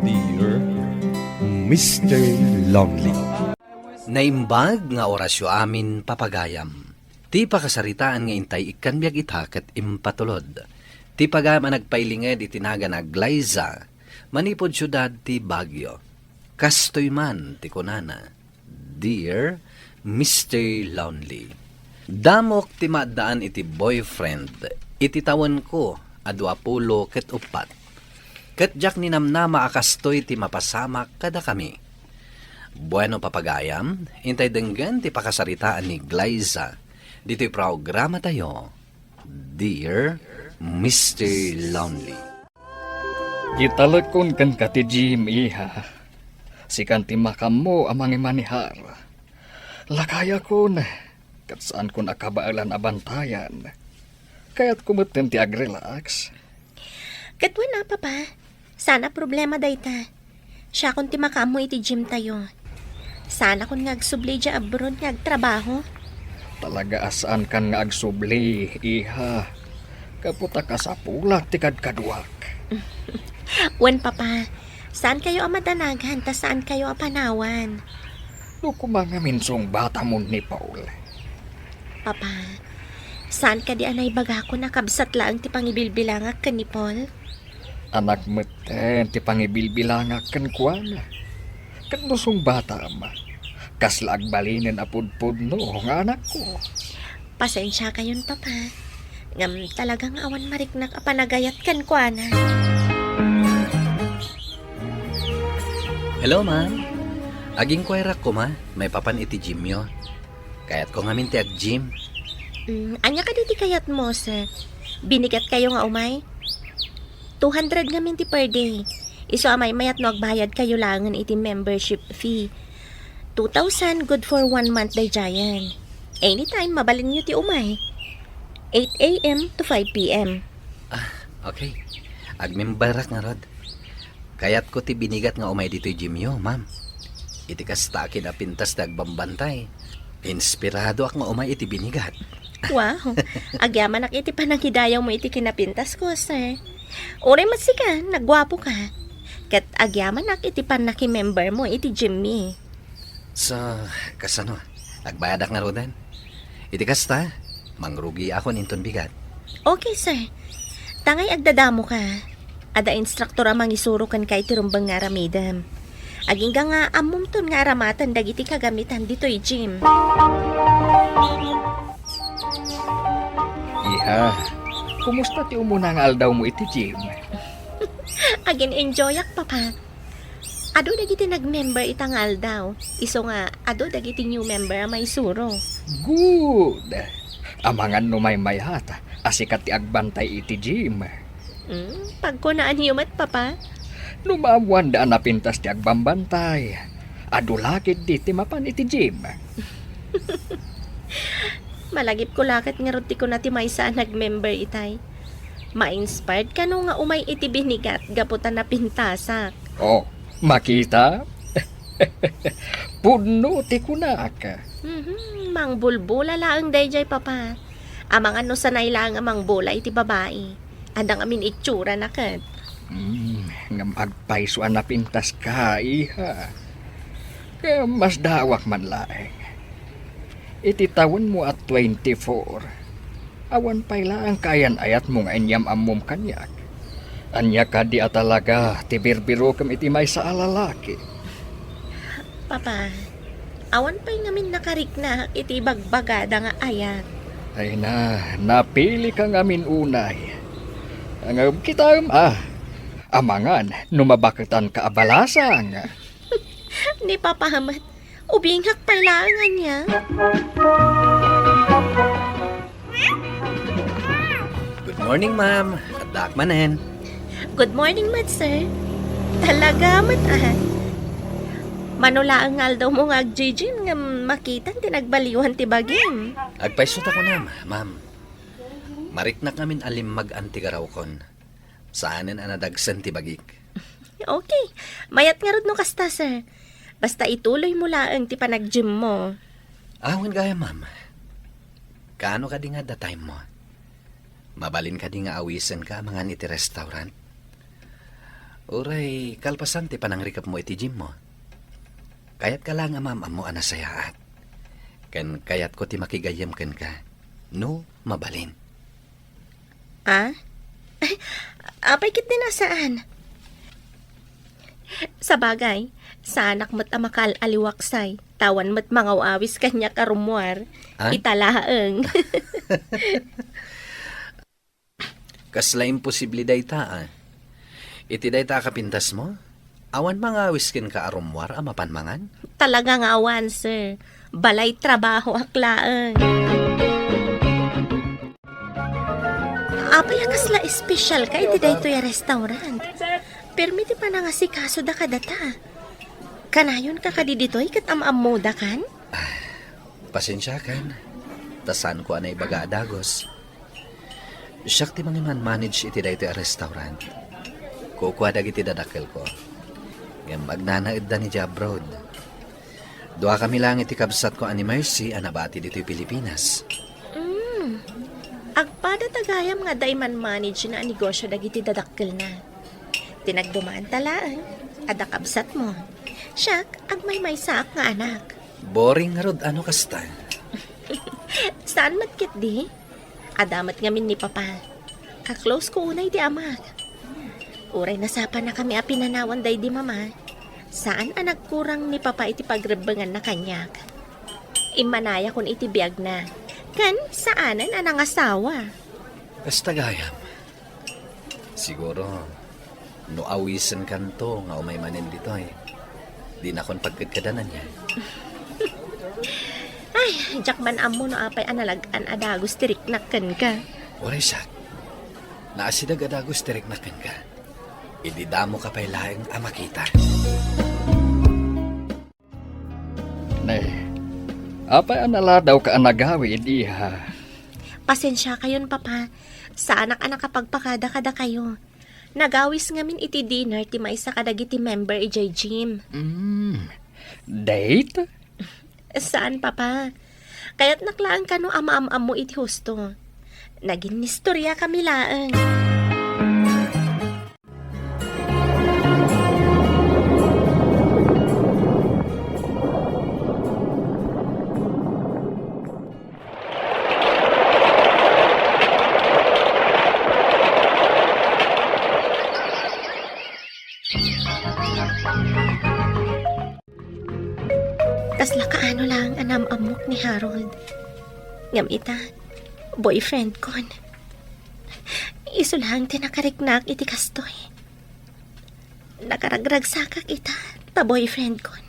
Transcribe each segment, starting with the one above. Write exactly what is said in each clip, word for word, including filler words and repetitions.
Dear Mister Lonely. Naimbag nga orasyo amin, papagayam. Ti pakasaritaan nga intay ikkan biag ita ket impatulod. Ti pagayam a nagpailinged iti nagan a Glyza, manipud siudad ti Baguio. Kastoy man ti kunana, "Dear Mister Lonely, damok ti maaddaan iti boyfriend iti tawenko a duapulo ket uppat. Ket diak ninamnama a kastoy ti mapasamak kadakami." Bueno, papagayam, intay denggen ti pakasaritaan ni Glyza ditoy programatayo, Dear Mister Lonely. Italekon kenka ti Jim, iha. Sikan ti makaammo a mangimanihar. Lakayakon, ket saankon a kabaelan a bantayan. Kayatko metten ti agrelax. Ket wen a, Papa, saan a problema dayta. Siakon ti makaammo iti gym tayo. Saanakon nga agsubli idiay abroad nga agtrabaho. Talaga a saankan nga agsubli, iha. Gapu ta kasapulak ti kadkaduak. Wen, Papa, saankayo a madanagan ta saankayo a panawan. No koma ngamin sungbatamon ni Paul. Papa, saan kadi a naibagakon a kabsat laeng ti pangibilbilangak ken ni Paul? Anak metten ti pangibilbilangak kenkuana. Ket no sungbatam, kasla agbalinen a pudpudno nga anakko. Pasensiakayon, Papa. Ngem talaga nga awan mariknak a panagayat kenkuana. Hello, ma'am. Ag-inquireak koma maipapan iti gymyo. Kayatko ngamin ti ag-gym. Mm, ania kadi ti kayatmo, sir? Binigatkayo nga umay? Two hundred ngamin ti per day. Isu a maymayat no agbayadkayo laengen iti membership fee. Two thousand, good for one month daydiayen. Anytime, mabalinyo ti umay. Eight a m to five p m. Ah, okay. Agmemberak ngarud. Kayatko ti binigat nga umay ditoy gymyo, ma'am. Iti kasta a kinapintas ti agbambantay, inspiradoak nga umay iti binigat. Wow! Agyamanak iti panangidayawmo iti kinapintasko, sir. Uray met sika, nagguapoka. Ket agyamanak iti pannakimembermo iti gymmi. So, kasano? Agbayadak ngaruden? Iti kasta, mangrugiakon inton bigat. Okay, sir. Tangay agdadamoka. Adda instructor a mangisuro kenka iti rumbeng nga aramidem. Agingga nga ammomton nga aramaten dagiti kagamitan ditoy gym. Iha, kumusta ti umuna nga aldawmo iti gym? Agin-enjoyak, Papa. Adu dagiti nag-member ita nga aldaw, isu nga adu dagiti new member a maisuro. Good! Amangan no maymayat a sika ti agbantay iti gym. Hmm, pagkunaanyo met, Papa. No maammoanda a napintas ti agbambantay, adu la ketdi ti mapan iti gym. Malagipko la ket ngarud ti kuna ti maysa a nag-member itay. Ma-inspired kano nga umay iti binigat gapu ta napintasak. Oh, makita? Pudno ti kunak. Mhm, mangbulbula laeng daydiay, Papa. Amangan no sanay laeng a mangbula iti babai. Adda ngamin itsurana ket. Hmm, ngem agpayso a napintaska, iha. Ngem masdaawak man laeng. Iti tawenmo a twenty-four, awan pay laeng kaayan-ayatmo nga inyam-ammom kaniak. Ania kadi a talaga ti birbirokem iti maysa a lalaki? Papa, awan pay ngamin nakarikna iti ibagbagada nga ayat. Ay na, napilika ngamin unay. Ngem kitaem a, amangan no mabaketanka a balasang. Ni Papa met, ubingak pay laeng ania. Good morning, ma'am. Addaak manen. Good morning met, sir. Talaga met, ah. Mano laeng nga aldawmo nga ag-gym ngem makitan ti nagbaliwan ti bagim. Agpayso ta kunam, ma'am. Mariknak ngamin a limmag-an ti garawkon. Saanen a nadagsen ti bagik. Okay. Mayat ngarud no kasta, sir. Basta ituloymo laeng ti panag-gymmo. Awan gayam, ma'am. Kaano kadi nga adda timemo? Mabalin kadi nga awisenka amangan iti restaurant? Uray kalpasan ti panangrikepmo iti gymmo. Kayatka laeng a maam-ammo a nasayaat. Ken kayatko ti makigayyem kenka, no mabalin. Ah? Apay ketdi a saan? Sabagay, saanak met a makaal-aliwaksay, ta awan met mangaw-awis kaniak a rummuar. Ah? Ita laeng. Kasla imposible dayta, a. Iti dayta a kapintasmo, awan mangawis kenka a rummuar a mapan mangan? Talaga nga awan, sir. Balay trabahoak laeng. Apay a kasla espesyalka iti daytoy a restaurant? Permi ti panangasikas-oda kadata. Kanayonka kadi ditoy ket am-ammodakan? Pasensiakan, ta saanko a naibaga a dagus. Siak ti mangiman-manage iti daytoy a restaurant. Kukua dagiti dadakkelko. Ngem agnanaedda idiay abroad. Duakami laeng iti kabsatko a ni Mercy a nabati ditoy Pilipinas. Mm. Agpada ta gayam nga adda iman-manage-na a negosio dagiti dadakkelna. Ti nagdumaanta laeng, adda kabsatmo. Siak, agmaymaysaak nga anak. Boring ngarud a no kasta. Saan met ketdi? Adda met ngamin ni Papa. Ka-close ko unay ti amak. Uray nasapanakami a pinanawan daydi Mama, saan a nagkurang ni Papa iti pagrebbenganna kaniak. Immanayakon iti biagna, ken saanen a nangasawa. Kasta gayam. Siguro, no awisenkanto nga umay manen ditoy, dinakon pagkadkadananna. Ay, diak man ammo no apay a nalag-an a dagus ti riknak kenka. Uray siak, naasideg a dagus ti riknak kenka. Idi damoka pay laeng a makita. Ne, apay a naladawka a nagawid, iha? Pasensiakayon, Papa. Saanak a nakapagpakada kadakayo. Nagawis ngamin iti dinner ti maysa kadagiti member idiay gym. Mm. Date? Saan, Papa. Kayatnak laeng kano a maam-ammo iti husto. Naginnistoriakami laeng. Kasla kaano laeng a naam-ammok ni Harold. Ngem ita, boyfriendkon. Isu laeng ti nakariknak iti kastoy. Nakaragragsakak ita, ta boyfriendkon.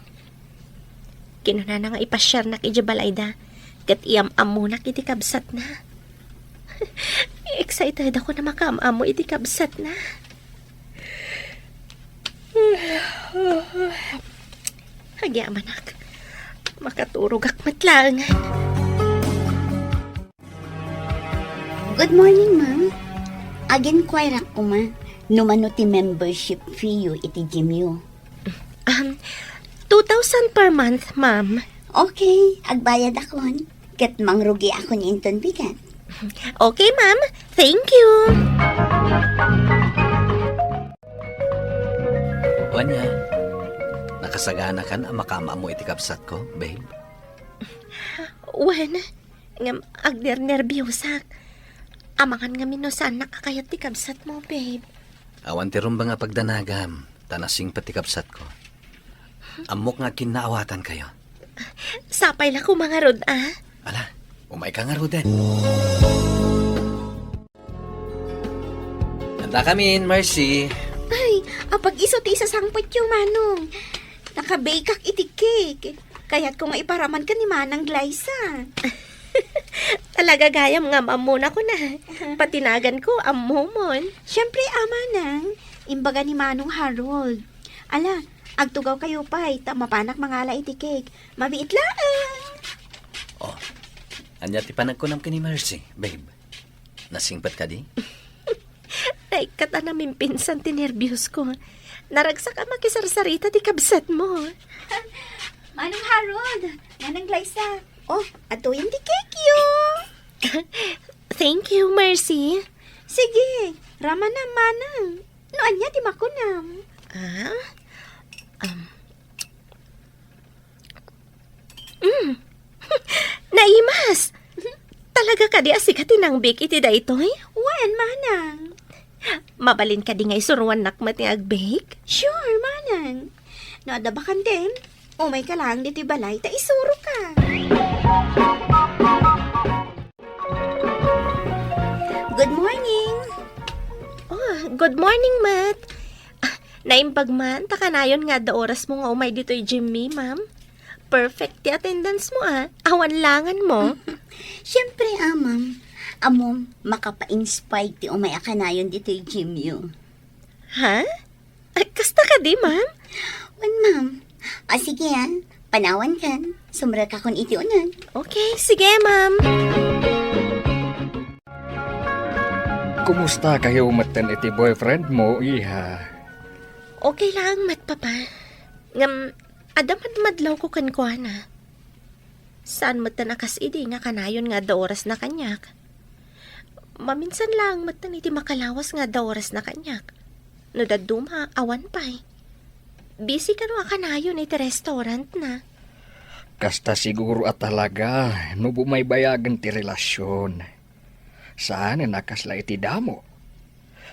Kinunana nga ipasiarnak idiay balayda, ket iam-ammonak iti kabsatna. Excited ako a makaam-ammo iti kabsatna. Agyamanak. Makaturogak met laengen. Good morning, ma'am. Aginquirak koma no mano ti membership fee yo iti gym yo. Um, two thousand per month, ma'am. Okay, agbayadakon. Ket mangrugiakon inton bigat. Okay, ma'am. Thank you. Wen, nakasaganakan a makaam-ammo iti kabsatko, babe? Wen, ngem agnernerbiosak. Amangan ngamin no saannak a kayat ti kabsatmo, babe. Awan ti rumbeng a pagdanagam, ta nasingpet ti kabsatko. Ammok nga agkinnaawatankayo. Sapay la koma ngarud, a? Ala, umayka ngaruden. Adda kamin, Mercy. Ay, apag-isu ti isasangpetyo, Manong. Nakabakak iti cake. Kayatko nga iparaman ken ni Manang Glyza. Talaga gayam nga am-ammonakon a. Pati naganko, ammomon. Siempre, a, Manang. Imbaga ni Manong Harold. Ala, agtugawkayo pay, ta mapanak mangala iti cake. Mabiit laeng. Oh, ania ti panagkunam ken ni Mercy, babe? Nasingpet kadi? Naikkat a namimpinsan ti nerbios ko. Naragsak a makisarsarita ti kabsatmo. Manong Harold, Manang Glyza. Oh, adtoyen ti cake yo. Thank you, Mercy. Sige, ramana, Manang. No ania ti makunam? Ah? Um. Mm. Naimas! Talaga kadi a sika ti nangbake iti daytoy? Wen, manang. Mabalin kadi nga isuruannak met nga agbake? Sure, manang. No adda bakanten, umayka laeng ditoy balay ta isuroka. Good morning. Oh, good morning, Mat. Ah, naimbag man, ta kanayon nga adda orasmo nga umay ditoy gym-mi, ma'am. Perfect ti attendance mo, ah. Awan langan mo. Siyempre, ah, ma'am. Ammom, makapa-inspire ti umay a kanayon ditoy gym-yo. Ha? Ay, kasta kadi, ma'am? Wen, ma'am. O, sige, ah. Panawankan. Sumrekakon iti uneg. Okay, sige, ma'am. Kumusta kayo metten iti boyfriend mo, iha? Okay lang met, Papa. Ngem, adda madmadlawko kenkuana. Saan metten a kas idi nga kanayon nga adda orasna kaniak. Maminsan laeng metten iti makalawas nga adda orasna kaniak. No dadduma, awan pay. Busy kano a kanayon iti restaurantna. Kasta siguro a talaga no bumaybayagen ti relasyon. Saanen a kasla iti damo.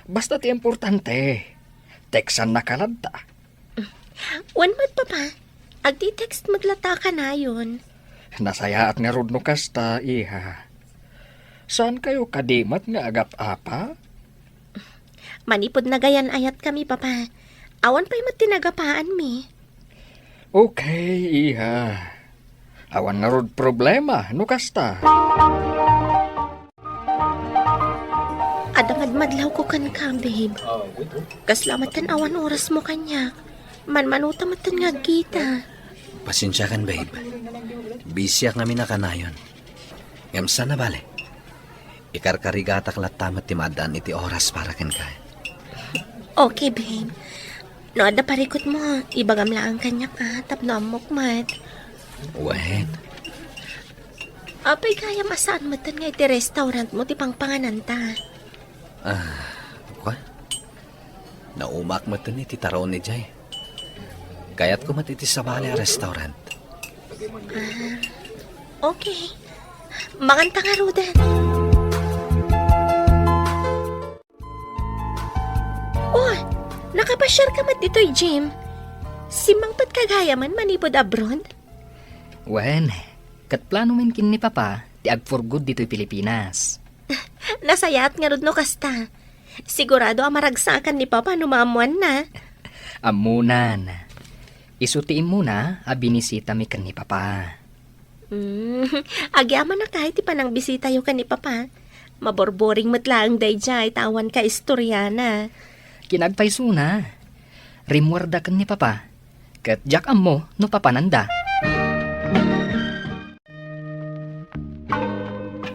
Basta ti importante, textannaka latta. Wen met, Papa. Agti-text met latta a kanayon. Nasayaat ngarud no kasta, iha. Saan kayo kadi met nga agap-apa? Manipud nagayan-ayatkami, Papa. Awan pay met ti nagapaanmi. Okay, iha. Awan ngarud problema no kasta. Adda madmadlawko kenka, babe. Kasla metten awan orasmo kaniak. Manmanuta metten nga agkita. Pasensiakan, babe. Busyak ngamin a kanayon. Ngem saan a bale. Ikarkarigatak latta met ti maaddaan iti oras para kenka. Okay, babe. No adda parikutmo, ibagam laeng kaniak, ah, tapno ammok met. Wen. Apay gayam a saan metten nga iti restaurantmo ti pangpangananta? Ah, kua? Naumaak metten iti taraon idiay. Kayatko met iti sabali a restaurant. Ah, okay. Manganta ngaruden. Oh, nakapasiarka met ditoy gym. Simmangpetka gayamen manipud abroad? Wen, ket plano men ken ni Papa ti ag-for good ditoy Pilipinas. Nasayaat ngarud no kasta. Sigurado a maragsakan ni Papa no maammoanna. Ammonan. Isu ti immuna a binisitami ken ni Papa. Mm, agyamanak ti panangbisitayo ken ni Papa. Maborboring met laeng daydiay ta awan kaistoriana. Kinagpaysona. Rimmuarda ken ni Papa. Ket diak ammo no papananda.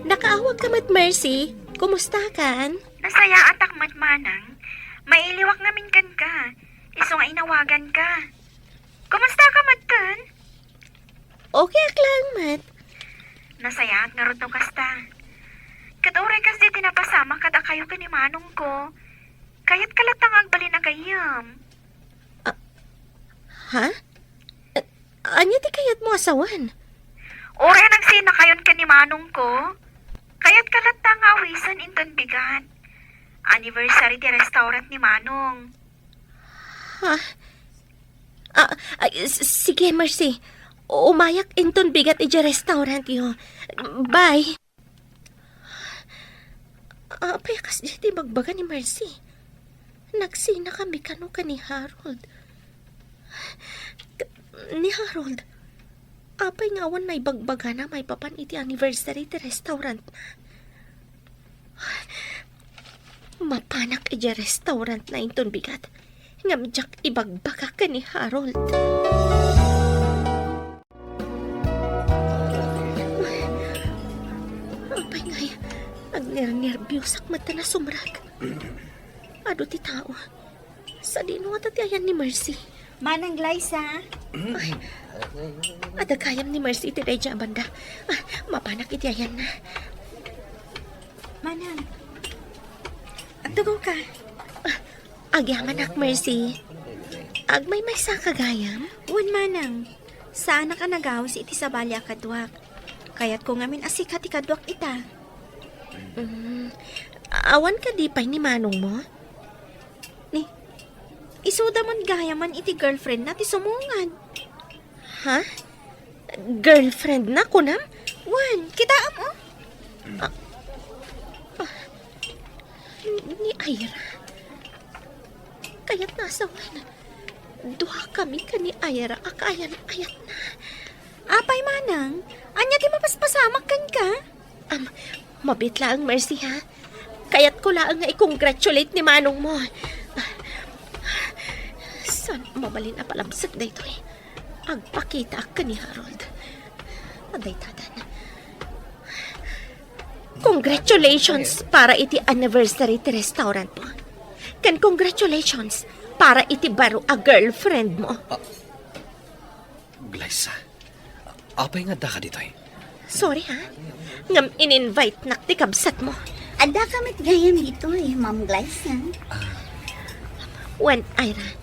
Nakaawagka met, Mercy. Kumustakan? Nasayaatak met, manang. Mailiwak ngamin kenka. Isu nga inawaganka. Kumustaka met ken? Okay ak laeng met. Nasayaat ngarud no kasta. Ket uray kasdi ti napasamak kadakayo ken ni manongko. Kayatka latta nga agbalin a gayyem. Ah, ha? A-, ania ti kayatmo a sawen? Uray a nagsinakayon ken ni manongko, kayatka latta nga awisen inton bigat. Anniversary ti restaurant ni manong. Ha? Ah, ay, s-, sige, Mercy. Umayak inton bigat idiay restaurantyo. Bye. Apay a kasdiay ti ibagbaga ni Mercy? Nagsinakami kano ken ni Harold? Ni Harold, apay nga awan naibagbagana maipapan iti anniversary ti restaurantna? Mapanak idiay restaurantna inton bigat, ngem diak ibagbaga ken ni Harold. Apay ngay, agnernerbiosak met ta nasumrek. Adu ti tao. Sadino ngata ti ayan ni Mercy? Manang Glyza? Ay, adda gayam ni Mercy iti daydiay a banda. Ah, mapanak iti ayanna. Manang, agtugaw ka. Ah, Agyamanak, Mercy. Agmaymaysa ka gayam? Wen, manang. Saanak a nagawis iti sabali a kaduak. Kayatko ngamin a sika ti kaduak ita. Mm, awan kadi pay ni manongmo? Ni, isuda man gayaman iti girlfriendna ti sumungad. Ha? Girlfriendna, kunam? Wen, kitaem, o. Ah, ah, ni Ira. Kayatna a sawen. Duakami ken ni Ira a kaayan-ayatna. Apay, manang? Ania ti mapaspasamak kenka? Am, mabiit laeng, Mercy, ha? Kayatko laeng nga i-congratulate ni manongmo. Saan mabalin a palabsek daytoy? Agpakitaak ken ni Harold. Adaytadan. Congratulations para iti anniversary ti restaurantmo. Ken congratulations para iti baro a girlfriendmo. Ah, Glyza, apay nga addaka ditoy? Sorry, ha? Ngem in-invite-nak ti kabsatmo. Addaka met gayam ditoy, Ma'am Glyza. Ah. Wen, Ira.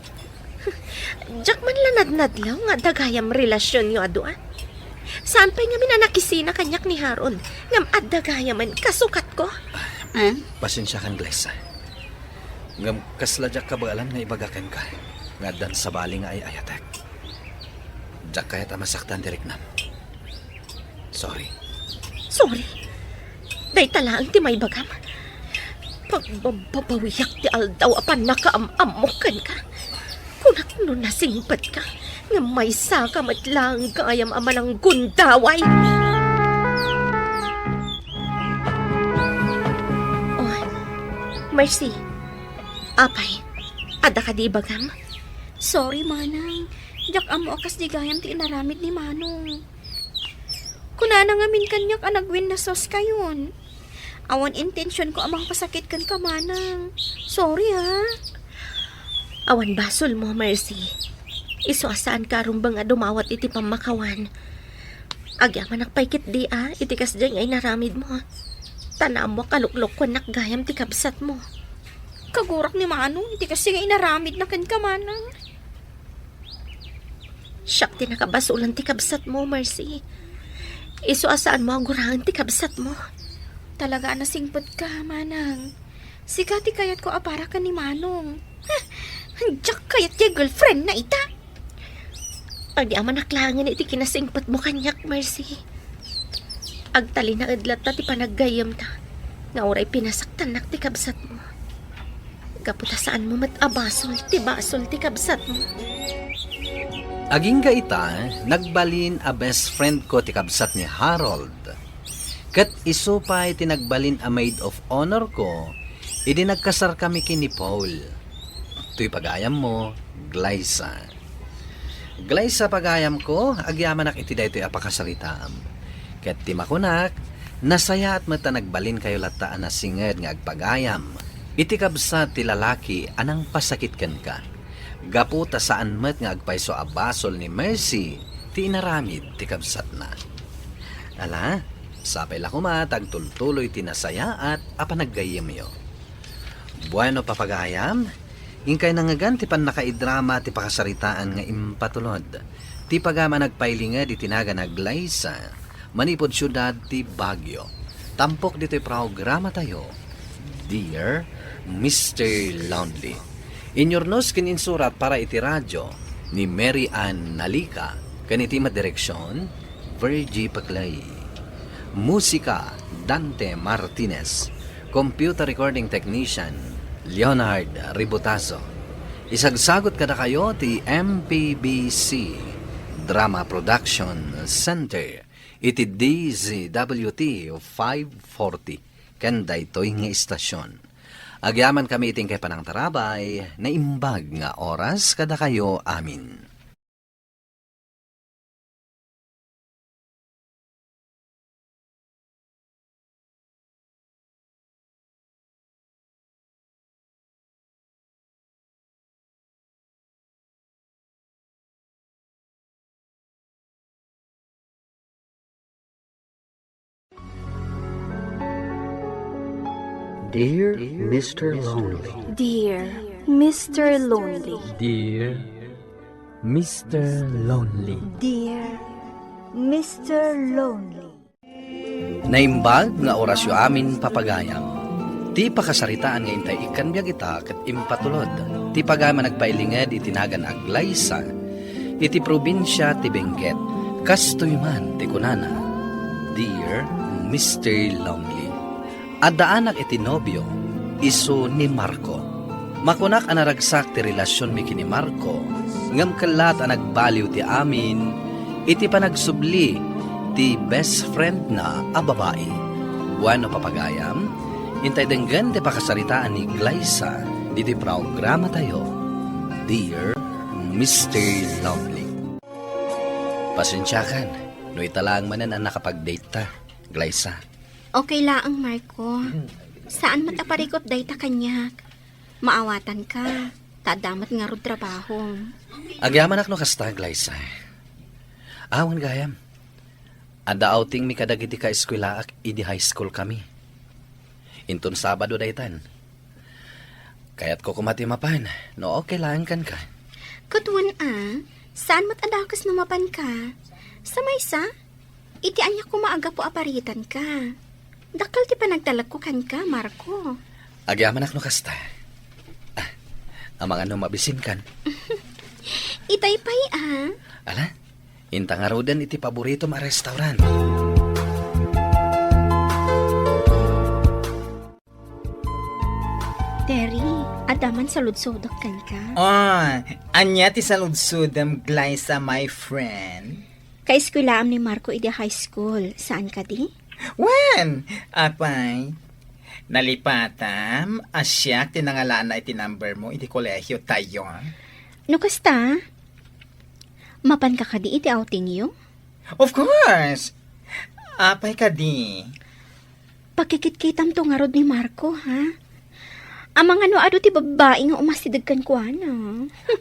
Diak man la nadnadlaw nga adda gayam relasionyo a dua. Saan pay ngamin a nakisina kaniak ni Harold, ngem adda gayamen kasukatko. Ah? Pasensiakan, Glyza. Ngem kasla diak kabaelan nga ibaga kenka nga addan sabali nga ay-ayatek. Diak kayat a masaktan ti riknam. Sorry. Sorry? Dayta laeng ti maibagam? Pagbababawiak ti aldaw a pannakaam-ammok kenka. Kunak no nasingpetka, ngem maysaka met laeng gayam a mananggundaway. Oh, Mercy. Apay, adda kadi ibagam? Sorry, manang. Diak ammo a kasdi gayam ti inaramid ni manong. Kunana ngamin kaniak a nagwin na sauskayon. Awan intensionko a mangpasakit kenka, manang. Sorry, ha? Awan basolmo, Mercy. Isu a saanka a rumbeng a dumawat iti pammakawan. Agyamanak pay ketdi a iti kasdiay nga inaramidmo. Ta naammoak a luklukkuennak gayam ti kabsatmo. Kagurak ni manong iti kasdiay nga inaramidna kenka, manang. Siak ti nakabasolan ti kabsatmo, Mercy. Isu a saanmo a guraen ti kabsatmo. Talaga a nasingpetka, manang. Sika ti kayatko a para ken ni manong. Heh, diak kayat ti girlfriendna ita. Agyamanak laengen iti kinasingpetmo kaniak, Mercy. Agtalinaed latta ti panaggayyemta nga uray pinasaktannak ti kabsatmo. Gapu ta saanmo met a basol ti basol ti kabsatmo. Agingga ita, nagbalin a best friend ko ti kabsat ni Harold. Ket isu pay ti nagbalin a maid of honor ko idi nagkasarkami ken ni Paul. Toy pagayammo, Glyza. Glyza, pagayamko, agyamanak iti daytoy a pakasaritaam. Ket ti makunak, nasayaat met ta nagbalinkayo latta a nasinged nga agpagayam iti kabsat ti lalaki a nangpasakit kenka. Gapu ta saan met nga agpayso a basol ni Mercy ti inaramid ti kabsatna. Ala, sapay la koma ta agtultuloy ti nasayaat a panaggayyemyo. Bueno, papagayam, inkay nangngegan ti pannakaidrama ti pakasaritaan nga impatulod ti pagayam a nagpailinged iti nagan a Glyza, manipud siudad ti Baguio. Tampok ditoy programatayo, Dear Mister Lonely. Inyurnos ken insurat para iti radio ni Mary Ann Nalica ken iti madireksion, Virgie Paclay. Musika, Dante Martinez. Computer recording technician, Leonard Ributazo. Isagsagut kadakayo ti M P B C Drama Production Center iti D Z W T five forty ken daytoy nga istasion. Agyamankami iti inkay panangtarabay, naimbag nga oras kadakayo amin. Dear Mister Lonely. Dear Mister Lonely. Dear Mister Lonely. Dear Mister Lonely. Naimbag nga orasyo amin, papagayam. Ti pakasaritaan nga intay ikkan biag ita ket impatulod ti pagayam a nagpailinged iti nagan Aglaysa, iti probinsia ti Benguet. Kastoy man ti kunana, Dear Mister Lonely. Addaanak iti nobio, isu ni Marco. Makunak a naragsak ti relasionmi ken ni Marco, ngem kellat a nagbaliw ti amin iti panagsubli ti best friendna a babai. Bueno, papagayam, intay denggen ti pakasaritaan ni Glyza ditoy programatayo, Dear Mister Lovely. Pasensiakan no ita laeng manen a nakapag-date ta, Glyza. Okay laeng, Marco. Saan met a parikut dayta kaniak. Maawatanka, ta adda met ngarud trabahom. Agyamanak no kasta, Glyza. Awan gayam. Adda outingmi kadagiti kaeskuelaak idi high school kami. Inton Sabado daytan. Kayatko koma ti mapan, no okay laeng kenka. Ket wen a, saan met a dakes no mapanka. Sa maysa, iti ania koma a gapu a paritanka. Dakkel ti panagtalekko kenka, Marco. Agyamanak no kasta. Ah, amangan no mabisinkan. Itay pay a. Ala, inta ngaruden iti paboritom a restaurant. Terry, adda man saludsodek kenka. Oh, ania ti saludsodem, Glyza, my friend? Kaeskuelaam ni Marco idi high school, saan kadi? Wen, apay, nalipatam a siak ti nangalaanna iti number mo idi kolehio tayo. No kasta, mapanka kadi iti outing yo? Of course! Apay kadi? Pakikitkitamto ngarud ni Marco, ha? Amangan no adu ti babbai nga umasideg kenkuana.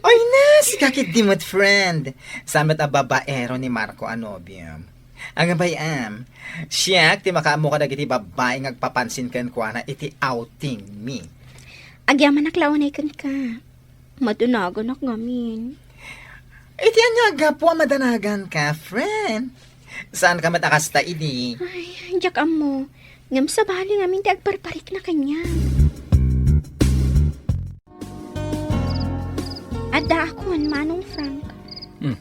Oy, na, sika ketdi met, friend. Saan met a babaero ni Marco a nobiom. Agabay-am, siak ti makaammo kadagiti babbai nga agpapansin kenkuana iti outing mi. Agyamanak la unay kenka. Madanaganak ngamin. Iti ania a gapu a madanaganka, friend? Saanka met a kasta idi? Ay, diak ammo. Ngem sabali ngamin ti agparparikna kaniak. Addaakon, Manong Frank. Hmm.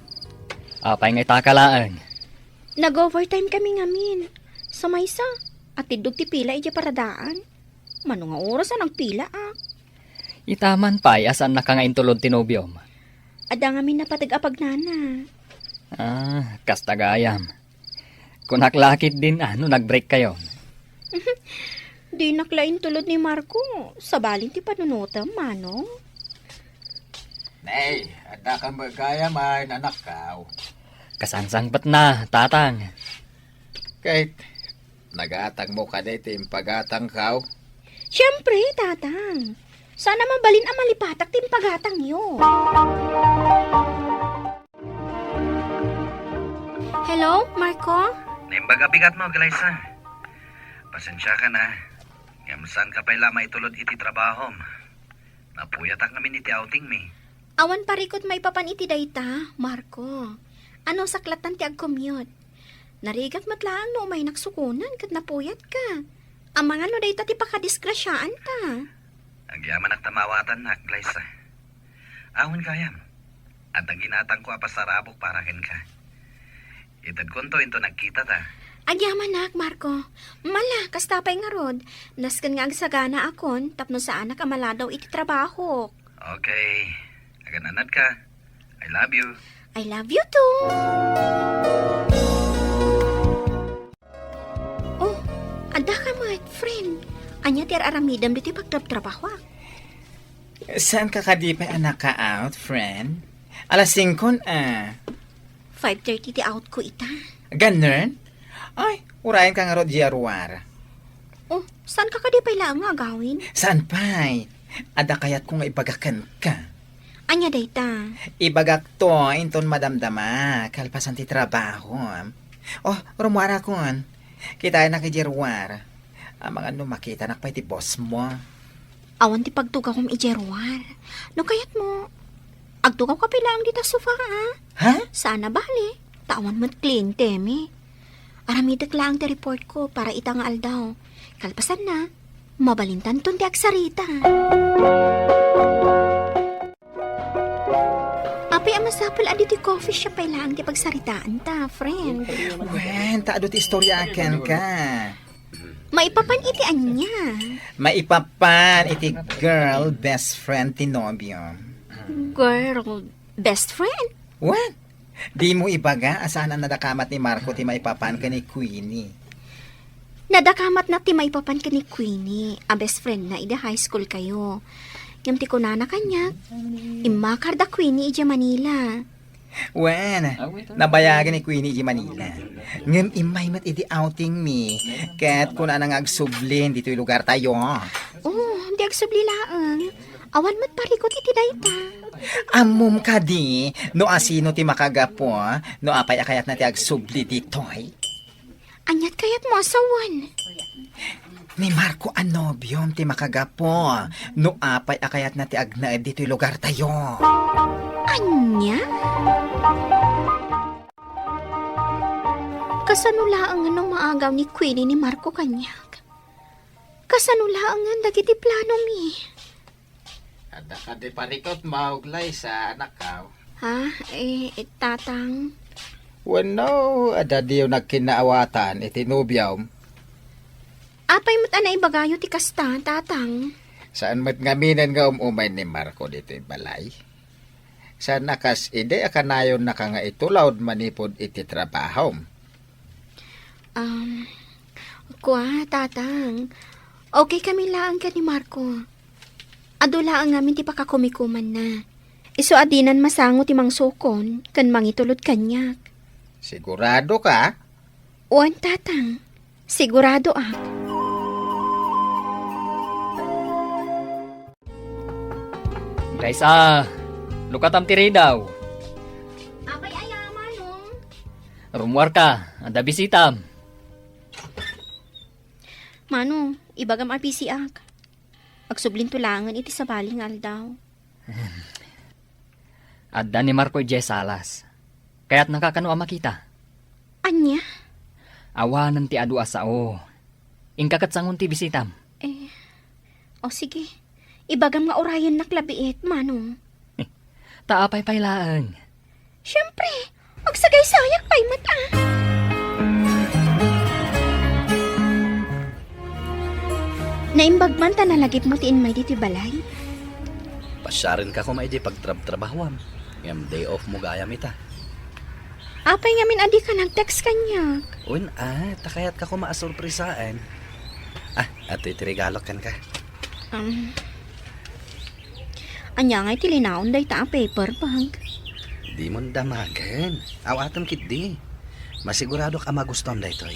Apay nga itaka laeng? Nag-overtime kami ngamin. Sa maysa, atiddog ti pila idiay paradaan. Mano nga oras a nagpilaak? Ita man pay a saannaka nga intulod ti nobiom. Adda ngamin napateg a pagnana. Ah, kasta gayam. Kunak la ketdin a no nag-break kayo. Dinak la intulod ni Marco. Sabalin ti panunotem, Manong. Nay, adda ka met gayam a inanakkaw. Kasangsangpetna, Tatang. Ket nagatangmo kadi ti impagatangkaw? Siempre, Tatang. Saan a mabalin a malipatak ti impagatangyo. Hello, Marco? Naimbag a bigatmo, Glyza. Pasensiakan a. Ngem saanka pay la maitulod iti trabahom. Napuyatak ngamin iti outing mi. Awan parikut maipapan iti dayta, Marco. Ano saklatan ti agcommute? Narigat met laeng no umaynak sukonen ket napuyatka. Amangan no dayta ti pakadisgrasiaanta. Agyamanak ta maawatannak, Glyza. Awan gayam. Adda ginatangko a pasarabok para kenka. Itedkonto inton nagkitata. Agyamanak, Marco. Mala, kasta pay ngarud. Nasken nga agsaganaakon tapno saanak a maladaw iti trabahok. Okay. Agan-anadka. I love you. I love you too. Oh, adda ka met, friend. Ania ti ar-aramidem ditoy pagtrabtrabahoak? Saanka kadi pay a naka-out, friend? Alas singko na. Five thirty ti out ko ita. Ganun? Ay, urayen ka ngarud diay ruar. Oh, saanka kadi pay laeng nga agawid? Saan pay? Adda kayatko nga ibaga kenka. Ania dayta? Ibagakto inton madamdama, kalpasan ti trabaho. Oh, rummuarakon. Kitaennak idiay ruar. Amangan no makitanak pay ti boss mo. Awan ti pagtugawem idiay ruar. No kayatmo, agtugawka pay laeng dita sofa, a? Ha? Saan a bale, ta awan met klientemi. Aramidek laeng ti report ko para ita nga aldaw. Kalpasanna, mabalintanton ti agsarita. Apay a masapul a ditoy coffee shop pay laeng ti pagsaritaanta, friend? Wen, ta adu ti istorya kenka. Maipapan iti ania? Maipapan iti girl best friend ti nobio. Girl best friend? Wen, dimo ibaga a saan a nadakamat ni Marco ti maipapan ken ni Queenie. Nadakamatna ti maipapan ken ni Queenie a best friendna idi high school kayo. Ngem ti kunana kaniak, immakar da Queenie idiay Manila. Wen, nabayagen ni Queenie idiay Manila. Ngem immay met idi outing mi, ket kunana nga agsubli ditoy lugartayo. Oh, di agsubli laeng. Awan met parikut iti dayta. Ammom kadi no asino ti makagapu, no apay a kayatna ti agsubli ditoy? Aniat kayatmo a sawen? Ni Marco a nobiom ti makagapu no apay a kayatna ti agnaed ditoy lugartayo. Ania? Kasano laengen no maagaw ni Queenie ni Marco kaniak? Kasano laengen dagiti planomi? Adda kadi parikutmo, Glyza, anakko? Ha? Eh, eh, Tatang? Wenno, adda diyo nagkinnaawatan iti nobiom? Apay met a naibagayo ti kasta, Tatang? Saan met ngaminen nga um-umay ni Marco ditoy balay? Saan a kas idi a kanayonnaka nga itulawd manipud iti trabahom? Um, kua, Tatang. Okay kami laeng ken ni Marco. Adu laeng ngamin ti pakakumikumanna. Isu a dinan masango ti mangsukon ken mangitulod kaniak. Sigurado ka? Wen, Tatang. Sigurado ak. Guys, ah, lukatam ti ridaw. Apay aya, Manong? Rummuarka, adda bisitam. Manong, ibagam a bisiak. Agsublinto laengen iti sabali nga aldaw. Adda ni Marco idiay salas. Kayatnaka kano a makita? Ania? Awanen ti adu a sao. Inka ket sangon ti bisitam. Eh, o sige. Ibagam nga urayennak labiit, Manong. Ta apay pay laeng? Siempre, agsagaysayak pay met, a. Naimbag man ta nalagipmo ti immay ditoy balay? Pasiarenka koma idi pagtrabtrabahuam, ngem day off mo gayam ita. Apay ngamin a dika nag-text kaniak? Wen, a, ta kayatka koma a surprisaen. Ah, adtoy ti regalok kenka. Um, Ania ngay ti linaon dayta a paper bag? Dimon damagen. Awatem ketdi. Masiguradok a magustuam daytoy.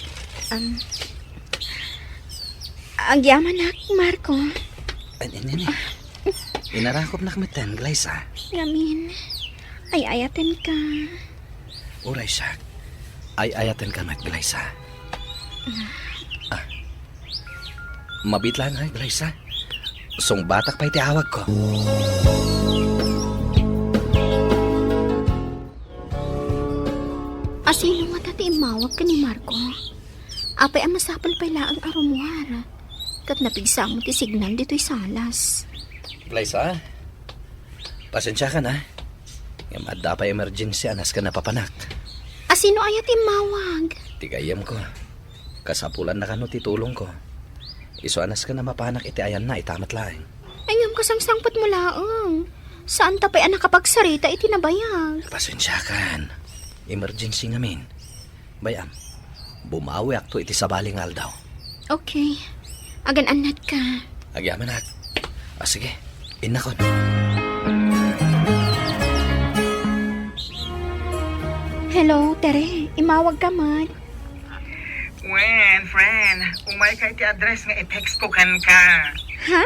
Um, agyamanak, Marco. An, an, an, an. Inarakopnak metten, Glyza. Ngamin, ay-ayatenka. Uray siak. Ay-ayatenka met, Glyza. Ah. Mabiit laeng, Glyza. Sungbatak pay ti awagko. Asino ngata ti immawag ken ni Marco? Apay a masapul pay laeng a rummuar? Ket napigsa met ti signal ditoy salas. Glyza, pasensiakan, a. Ngem adda pay emergency a nasken a papanak. Asino aya ti immawag? Ti gayyemko. Kasapulanna kano ti tulongko. Isu a nasken a mapanak iti ayanna ita met laeng. Ay, ngem kasangsangpetmo laeng. Saanta pay a nakapagsarita iti nabayag. Pasensiakan. Emergency ngamin. Bay-am, bumawiakto iti sabali nga aldaw. Okay. Agan-annatka. Agyamanak. Ah, sige. Innakon. Hello, Tere. Immawagka met. Wen, friend. Umayka iti address nga i-text ko kenka. Ha?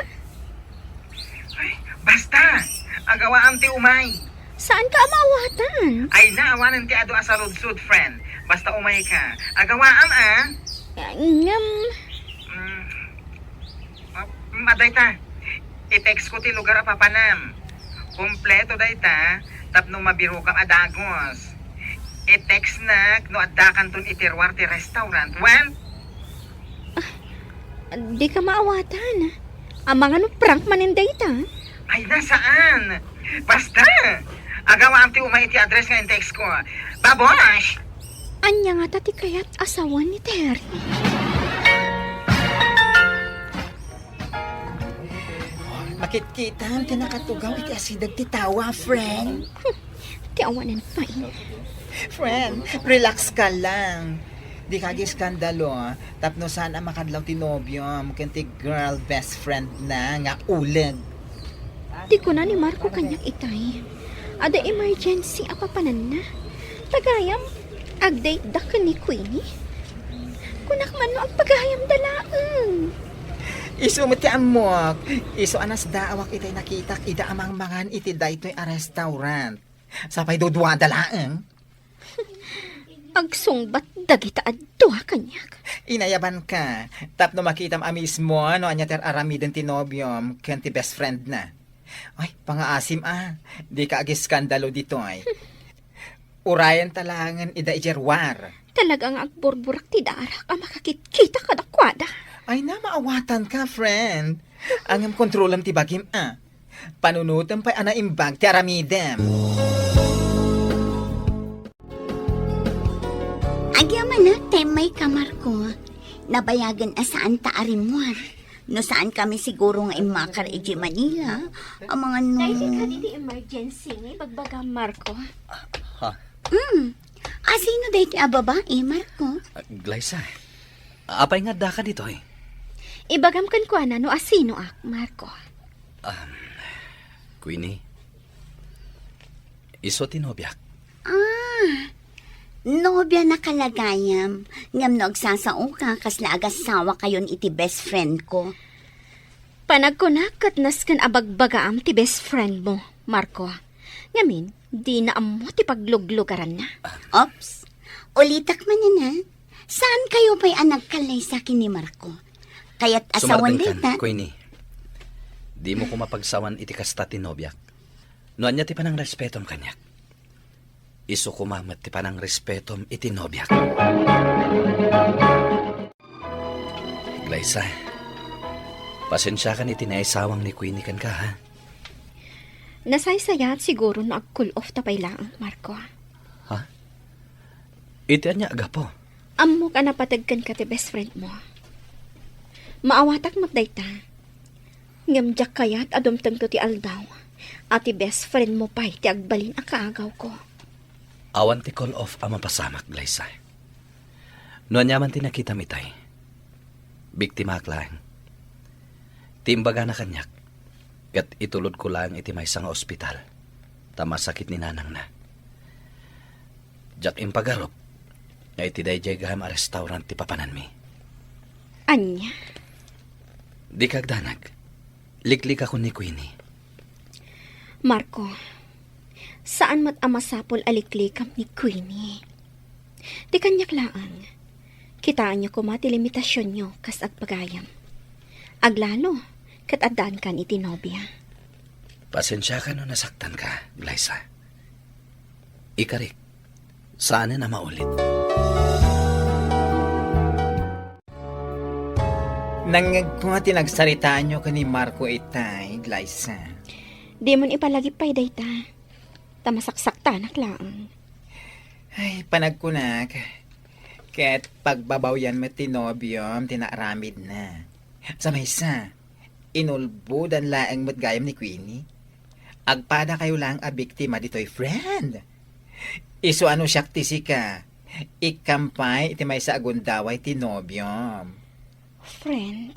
Ay, basta, agawaam ti umay. Saanka a maawatan? Ay, naawanen ti adu a saludsod, friend. Basta umayka. Agawaam, a? Ngem. Mm. Ah, mm, adayta. I-text ko ti lugar a papanam. Kompleto dayta tapno mabirokam a dagus. I-textnak no addakanton iti ruar ti restaurant. Wen? Dika maawatan. Amangan no prank manen dayta. Ay, na, saan? Basta! Agawaam ti umay iti address nga in-text ko. Babosh! Ania ngata ti kayat a sawen ni Terry? Makitkitam ti nakatugaw iti asideg ti tawa, friend. Ti awanen pay. Friend, relax ka lang. Dika agiskandalo, tapno saan a makadlaw ti nobiom ken ti girl best friend na nga uleg. Ti kuna ni Marco kaniak itay, adda emergency a papananna. Pagayam, ag-date da ken ni Queenie. Kunak man no agpagayamda laeng. Isu met ti ammok. Isu a nasdaawak itay nakitak ida a mangmangan iti daytoy a restaurant. Sapay duduada laeng. Agsungbat dagita a dua kaniak. Inayabanka, tapno makitam a mismo no ania ti ar-aramiden ti nobiom ken ti best friend na. Ay, pangaasim a, dika agiskandalo ditoy. Urayen ta laengen ida idiay ruar. Talaga nga agburburak ti darak a makakitkita kadakuada. Ay na, maawatanka, friend. Ngem kontrolem ti bagim a. Panunotem pay a naimbag ti aramidem. Agyamanak ta immay ka, Marco. Nabayagen a saan ta a rimmuar. No saan kami siguro nga immakar idiay Manila, amangan no. Daytoy kadi ti emergency nga ibagbaga, Marco. Ha? Hmm. Asino daytoy a babai, Marco? Ah, Glyza, apay nga addaka ditoy? Ibagam kenkuana no asinoak, Marco. Um, Queenie, isu ti nobiak. Ah, nobia na kalagayam. Ngem no agsasaoka, kasla agasawakayon iti best friend ko. Panagkunak ket nasken a bagbagaam ti best friend mo, Marco. Ngamin, dina ammo ti pagluglugaranna. Ops, ulitak manen, a. Saan kayo pay a nagkallaysa ken ni Marco? Kayat a sawen dayta. Sumardengkan, Queenie. Dimo koma pagsawan iti kasta ti nobiak. No ania ti panangrespetom kaniak, isu koma met ti panangrespetom iti nobiak. Glyza, pasensiakan iti naisawang ni Queenie kenka, ha? Nasaysayaat siguro no ag-cool off ta pay laeng, Marco. Ha? Iti ania a gapu? Ammok a napateg kenka ti best friend mo. Maawatak met dayta. Ngem diak kayat a dumtengto ti aldaw a ti best friend mo pay ti agbalin a kaagawko. Awan ti cool off a mapasamak, Glyza. No ania man ti nakitam itay, biktimaak laeng. Ti imbagana kaniak, ket itulodko laeng iti maysa nga ospital, ta masakit ni nanangna. Diak impagarup nga iti daydiay gayam a restaurant ti papananmi. Ania? Dika agdanag. Liklikakon ni Queenie. Marco, saan met a masapul a liklikam ni Queenie. Ti kaniak laeng, kitaenyo koma ti limitasionyo kas agpagayam. Aglalo, ket addankan iti nobia. Pasensiakan no nasaktanka, Glyza. Ikarik, saanen a maulit. Nangngegko ti nagsaritaanyo ken ni Marco itay, Glyza. Dimon ipalagip pay dayta, ta masaksaktanak laeng. Ay, panagkunak, ket pagbabawian met ti nobiom ti naaramidna. Sa maysa, inulbodan laeng met gayam ni Queenie. Agpadakayo laeng a biktima ditoy, friend. Isu a no siak ti sika, ikkam pay iti maysa a gundaway ti nobiom. Friend?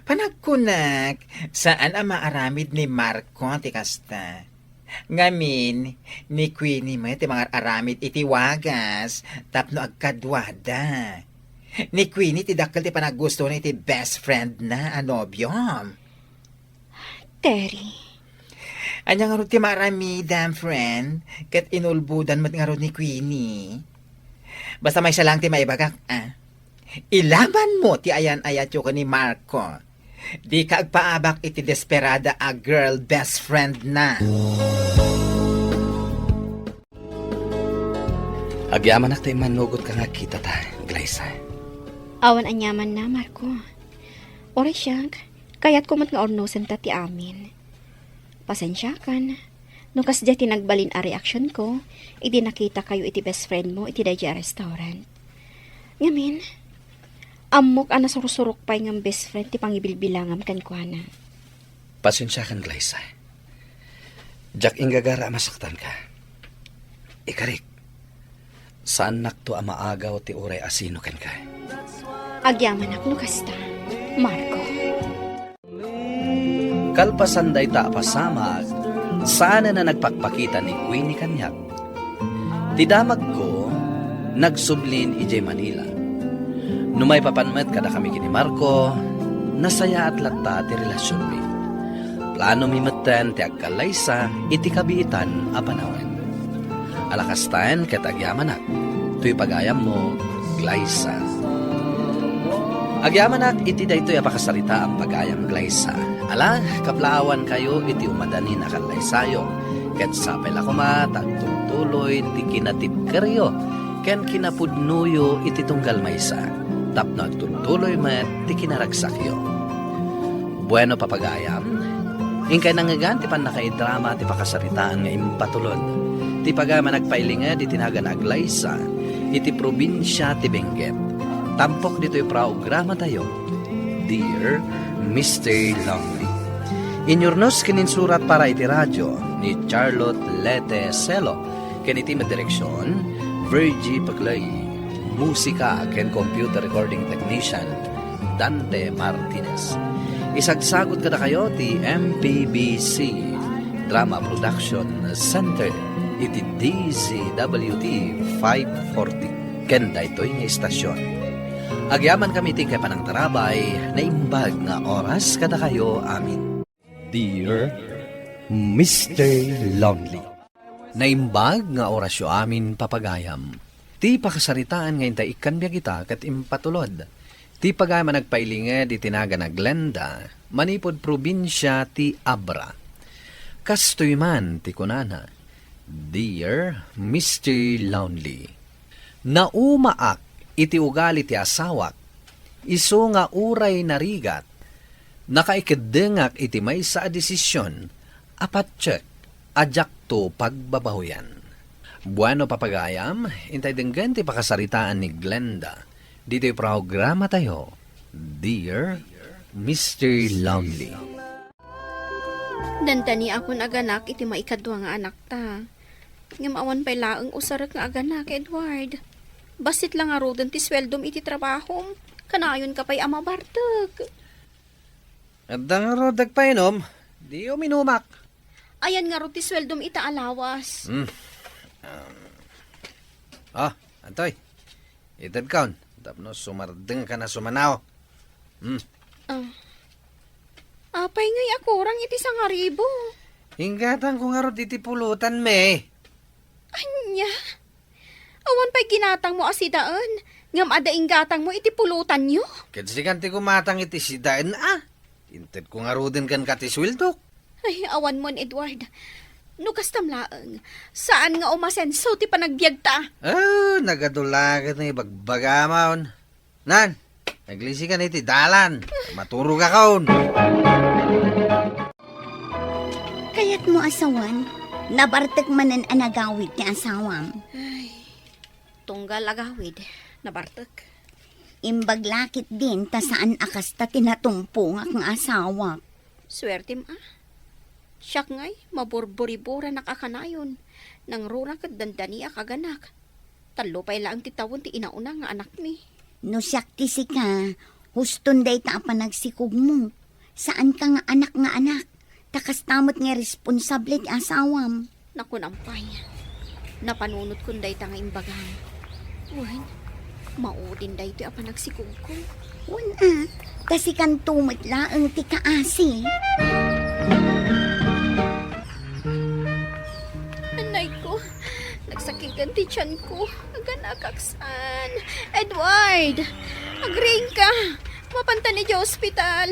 Panagkunak, saan a maaramid ni Marco ti kasta. Ngamin, ni Queenie met ti mangar-aramid iti wagas tapno agkaduada. Ni Queenie ti dakkel ti panaggustona iti best friend na a nobiom. Terry. Ania ngarud ti maaramidam, friend? Ket inulbodan met ngarud ni Queenie. Basta maysa laeng ti maibagak, a. Ilaban mo ti ayan-ayatyo ken ni Marco. Dika agpaabak iti desperada a girl best friend na. Agyamanak ta immannugotka nga agkitata, Glyza. Awan aniamanna, Marco. Uray siak, kayatko met nga urnosenta ti amin. Pasensiakan no kasdiay ti nagbalin a reaksionko idi nakitakayo iti best friendmo iti daydiay a restaurant. Ngamin, ammok a nasursurok pay ngem best friend ti pangibilbilangam kenkuana. Pasensiakan, Glyza. Diak inggagara a masaktanka. Ikarik, saannakto a maagaw ti uray asino kenka. Agyamanak no kasta, Marco. Kalpasan dayta a pasamak, saanen a nagpakpakita ni Queenie kaniak. Ti damagko, nagsublin idiay Manila. No maipapan met kadakami ken ni Marco, nasayaat latta ti relasionmi. Planomi metten ti agkallaysa iti kabiitan a panawen. Ala kastaen ket agyamanak, toy pagayammo, Glyza. Agyamanak iti daytoy a pakasaritaan, pagayam, Glyza. Ala, kaplaawankayo iti umadanin a kallaysayo, ket sapay la koma ta agtultuloy ti kinatibkeryo ken kinapudnoyo iti tunggal maysa, tapno agtultuloy met ti kinaragsakyo. Bueno, papagayam, inkay nangngegan ti pannakaidrama ti pakasaritaan nga impatulod ti pagayam a nagpailinged iti nagan a Glyza iti probinsia ti Benguet. Tampok ditoy programatayo, Dear Mister Lonely. Inurnos ken insurat para iti radio ni Charlotte Lete Celo, ken iti met direksion, Virgie Paclay. Musika ken computer recording technician, Dante Martinez. Isagsagot kadakayo ti M P B C Drama Production Center iti D Z W T five forty. Ken daytoy nga istasion. Agyamankami iti inkay panangtarabay, naimbag nga oras kadakayo amin. Dear Mister Lonely. Naimbag nga orasyo amin, papagayam. Ti pakasaritaan nga intay ikkan biag ita ket impatulod. Ti pagayam a nagpailinged iti nagan a Glenda, manipud probinsia ti Abra. Kastoy man ti kunana, Dear Mister Lonely, naumaak iti ugali ti asawak, isu nga uray narigat, nakaikeddengak iti maysa a desisyon a patiek a diakto pagbabawian. Bueno, papagayam, intay denggen ti pakasaritaan ni Glenda ditoy programatayo, Dear Mister Lonely. Dandaniakon aganak iti maikadua nga anakta. Ngem awan pay laeng usarek nga aganak, Edward. Bassit la ngaruden ti sueldom iti trabahom. Kanayonka pay a mabartek. Adda ngarud dagpainum, di uminumak. Ayan ngarud ti sueldom ita a lawas? Hmm. Um. Ah, antoy. Itedkon, tapno sumardengkan a sumanaw. Hmm. Ah. Apay ngay a kurang iti sangaribu? Inggatangko ngarud iti pulutanmi. Ania? Awan pay ginatangmo a sidaen, ngem adda inggatangmo iti pulutanyo? Ket sikan ti gumatang iti sidaen a. Intedko ngaruden kenka ti sueldok. Ay, awan mon, Edward. No kastam laeng, saan nga umasenso ti panagbiagta? Ah, nagadu la ket nga ibagbagam. Nan, naglisikan iti dalan. Maturogakon. Kayatmo a sawen, nabartek manen a nagawid ti asawam. Ay, tunggal agawid, nabartek. Imbag la ketdin ta saan a kasta ti natumpongak nga asawak. Suertem a. Siak ngay, maburburiboranak a kanayon. Nangruna ket dandaniak aganak. Tallo pay laeng ti tawen ti inauna nga anakmi. No siak ti sika, huston dayta a panagsikogmo. Saanka nga anak nga anak. Ta kasta met nga responsable ti asawam. Nakunampay. Napanunotkon dayta nga imbagam. Wen, maudin daytoy a panagsikogko. Wen a, ta sikanto met laeng ti kaasi. Anay ko, nagsakiten ti tiyanko. Aganakak saan. Edward! Agriingka! Mapanta idiay ospital!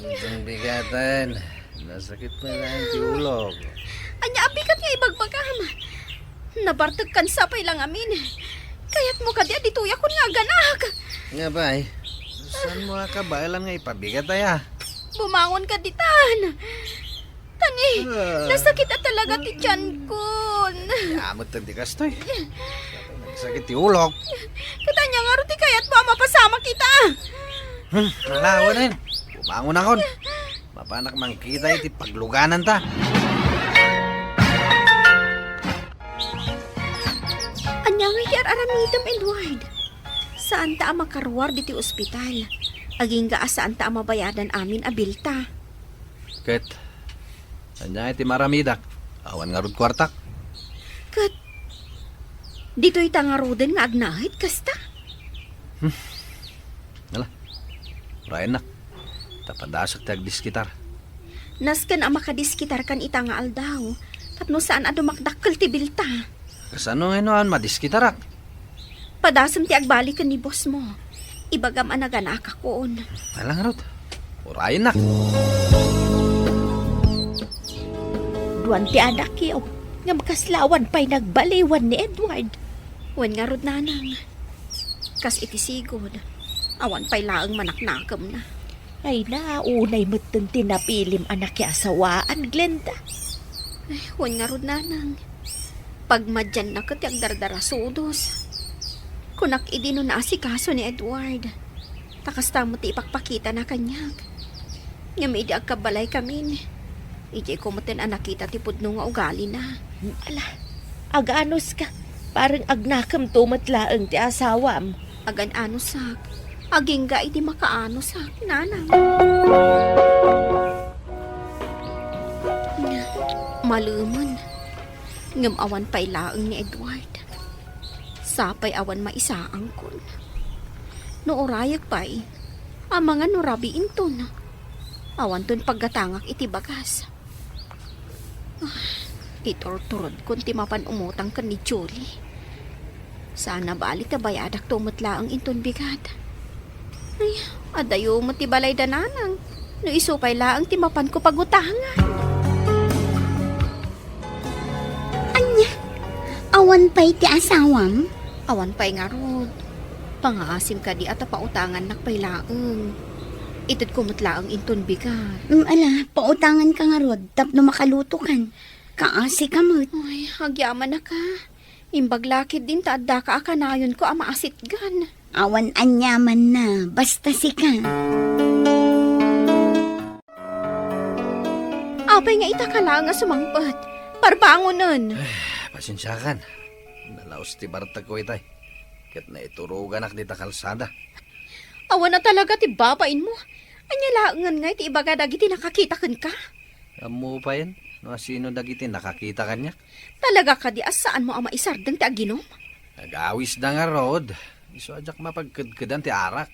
Ang bigaten. Nasakit pa lang ti ulok. Ania a bigat nga ibagbagam? Nabartekkan sa pay lang amin. Kayatmo kadi a ditoyakon nga aganak? Nga bay, saan mo a kabaelan nga ipabigat aya? Bumangon ka ditan. Tani, ah, nasakit a talaga ti tiyankon. Yamot ti kastoy. Sakit ti ulok. Katanya nga ti kayatmo a mapasamak ita. Hmm, ala, awanen. Bumangon akon. Mapanak mangkita iti paglugananta. Ania nga ti ar-aramidem, Edward? Saanta a makaruar diti ospital. Agingga a saanta a mabayadan amin a bilta. Ket, ania ti maaramidak? Awan ngarud kuartak. Ket, ditoy ta ngaruden nga agnaed kasta? Hmm. Ala, urayennak. Ta padasek ti agdiskitar. Nasken a makadiskitarkan ita nga aldaw, tapno saan a dumakdakkel ti bilta. Kasano ngay no awan madiskitarak? Padasem ti agbaliken ni boss mo. Ibagam a naganakakon. Ala ngarud. Urayennak. Duan ti anakyo, ngem kasla awan pay nagbaliwan ni Edward. Wen ngarud, nanang. Kas iti sigud, awan pay laeng manaknakemna. Ay na, unay metten ti napilim a nakiasawaan, Glenda. Ay, wen ngarud, nanang. Pagmadianna ket ti agdardarasudos. Kunak idi no naasikaso ni Edward. Ta kasta met ti ipakpakitana kaniak. Ngem idi agkabbalaykamin, idiayko metten a nakita ti pudno nga ugalina. Ala, aganuska. Parang agnakemto met laeng ti asawam. Agan-anusak. Agingga idi makaanosak, nanang. Malemen. Ngem awan pay laeng ni Edward. Sapay awan maisaangkon. No urayek pay, amangan no rabii inton. Awanton paggatangak iti bagas. Ah, iturturodkon ti mapan umutang ken ni Julie. Saan a bali ta bayadakto met laeng inton bigat. Ay, adayo met ti balayda, nanang. No isu pay laeng ti mapanko pagutangan. Ania? Awan pay ti asawam? Awan pay ngarud. Pangaasim kadi a ta pautangannak pay laeng. Itedko met laeng inton bigat. Mm, ala, pautanganka ngarud tapno makalutokan. Kaasika met. Ay, agyamanak a. Imbag la ketdin ta addaka a kanayonko a maasitgan. Awan aniamanna, basta sika. Apay nga ita ka laeng a sumangpet? Parbangonen! Ay, pasensiakan. Nalaos ti bartekko itay. Ket naituruganak dita kalsada. Awan a talaga ti babainmo. Ania laengen ngay ti ibaga dagiti nakakita kenka? Ammo payen no asino dagiti nakakita kaniak. Talaga kadi a saanmo a maisardeng ti aginom? Agawisda ngarud. Isu a diak mapagkedkedan ti arak.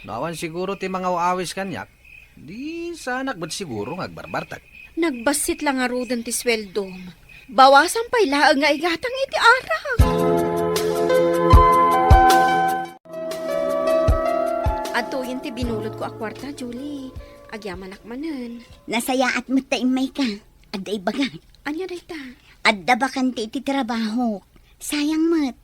No awan siguro ti mangaw-awis kaniak, di saanak met siguro nga agbarbartek. Nagbassit la ngaruden ti sueldom. Bawasan pay laeng nga igatang iti arak. Adtoyen ti binulotko a kuarta, Julie. Agyamanak manen. Nasayaat met ta immayka. Adda ibaga. Ania dayta? Adda bakante iti trabaho. Sayang met.